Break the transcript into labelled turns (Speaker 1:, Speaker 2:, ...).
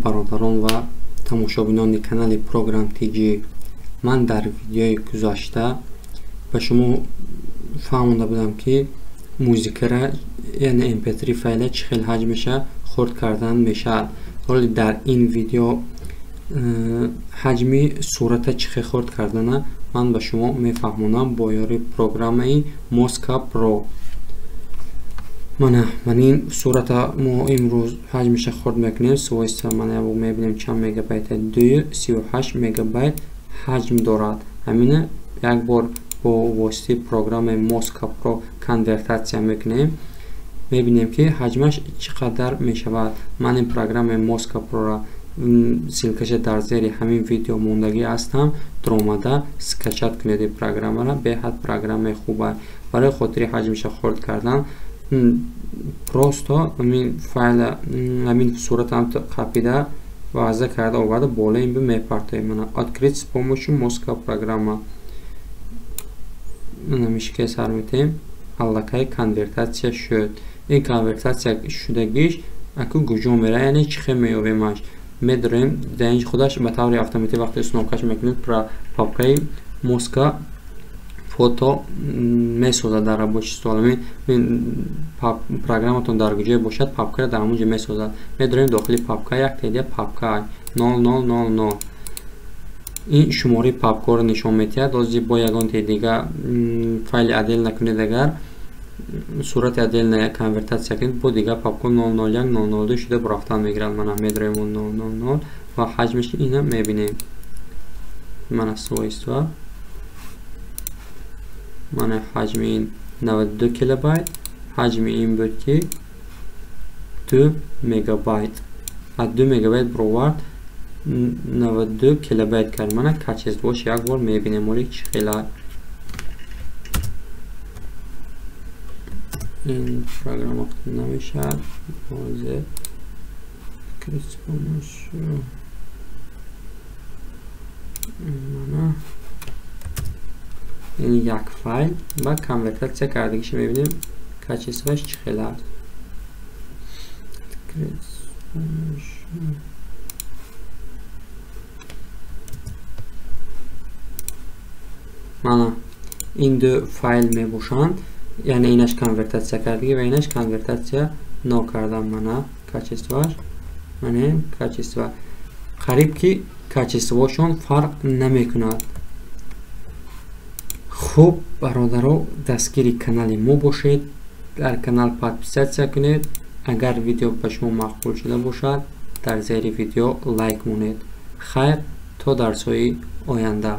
Speaker 1: Бародарон ва тамошобинони канали Program TG, ман дар видеои гузашта ба шумо фаҳмонда будам, ки музикара, яъне mp3 файла чӣ хел ҳаҷмаша хурд кардан мешавад. Ҳоло дар ин видео ҳаҷми сурата чӣ хел хурд кардана ман ба шумо мефаҳмонам бо ёрии программаи Mosca Pro. Мана ман ин сурата мо имрӯз ҳаҷмаша хурд мекунем. Свойства, мана мебинем чанд мегабайт, 2,38 мегабайт ҳаҷм дорад. Ҳамина як бор бо воситаи программаи Mosca Pro конвертатсия мекунем, мебинем, ки ҳаҷмаш чӣ қадар мешавад. Ман ин программаи Mosca Pro-ра ссылкаша дар зери ҳамин видео мондагӣ ҳастам, дуромада скачать кунед ин программаро. Беҳад программаи хуба. Барои хотири ҳаҷмаша хурд кардан просто ҳамин файла, ҳамин суратам қапида ваза карда оварда болои ин мепартоем. Мана открыть с помощью Mosca программа, мана мишка сар метем, аллакай конвертатсия шуд. Ин конвертатсия шудагиш аку куҷо мера, яъне чӣ хел меёбемаш? Медорем дар инҷ, худаш ба таври автоматӣ вақте установкаш мекунед, папкаи Mosca фото месозад дар рабочий стол. Программатон дар куҷое бошад, папкаро дар ҳамон ҷо месозад. Медорем дохили папка, як теъдод папка 0000, ин шумораи папкаро нишон медиҳад. Ҳозир бо ягон дига файли отдельно накунед, агар сурати отдельно конвертатсия кунед, бо дигар папка 001, 002 шуда рафтан мегирад. Мана медорем 000 ва ҳаҷмаш ина мебинем. Мана свойства, мана ҳаҷми ин 92 килобайт, ҳаҷми ин буд ки 2 мегабайт. Аз 2 мегабайт баровард, 92 килобайт кард. Мана качествош як бор мебинем, оли чӣ хела. Ин программа намешавад ҳозир. Мана ин як файл ва конвертатсия кардагиша мебинем, качествоаш чӣ хел аст. Мана ин ду файл мебошанд, яъне инаш конвертатсия кардагӣ ва инаш конвертатсия нокарда. Мана качествоаш, мана качество, қариб ки качествоашон фарқ намекунад. Хуб, бародаро, дастгири канали мо бошед, дар канал подписаться кунед. Агар видео ба шумо маъқул шуда бошад, дар зери видео лайк монед. Хайр, то дарсҳои оянда.